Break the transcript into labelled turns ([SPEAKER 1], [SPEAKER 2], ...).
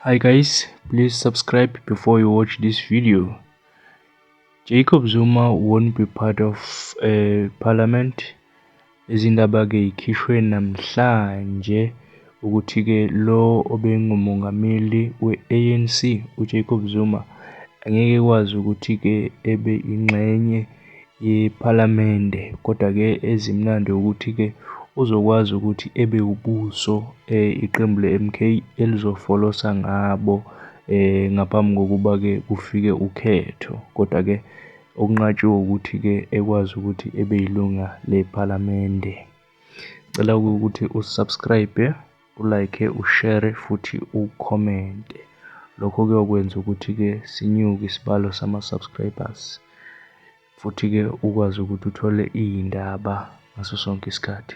[SPEAKER 1] Hi guys, please subscribe before you watch this video. Jacob Zuma won't be part of parliament. Izindaba-ke yikhishwe namhlanje ukuthi-ke lo obengumongameli we-ANC uJacob Zuma angeke ekwazi ukuthi-ke ebe ingxenye yephalamende, kodwa-ke ezimnandi ukuthi-ke uzokwazi ukuthi ebe ubuso iqembu le-M_K elizofolosa ngabo ngaphambi kokuba-ke kufike ukhetho. Kodwa-ke okunqatshiwe ukuthi-ke ekwazi ukuthi ebe yilunga lephalamende. Ngicela ukuthi u-subscribe, u-like, u-share futhi ukhomente. Lokho kuyokwenza ukuthi-ke sinyuke isibalo sama-subscribers, futhi-ke ukwazi ukuthi uthole iy'ndaba ngaso sonke isikhathi.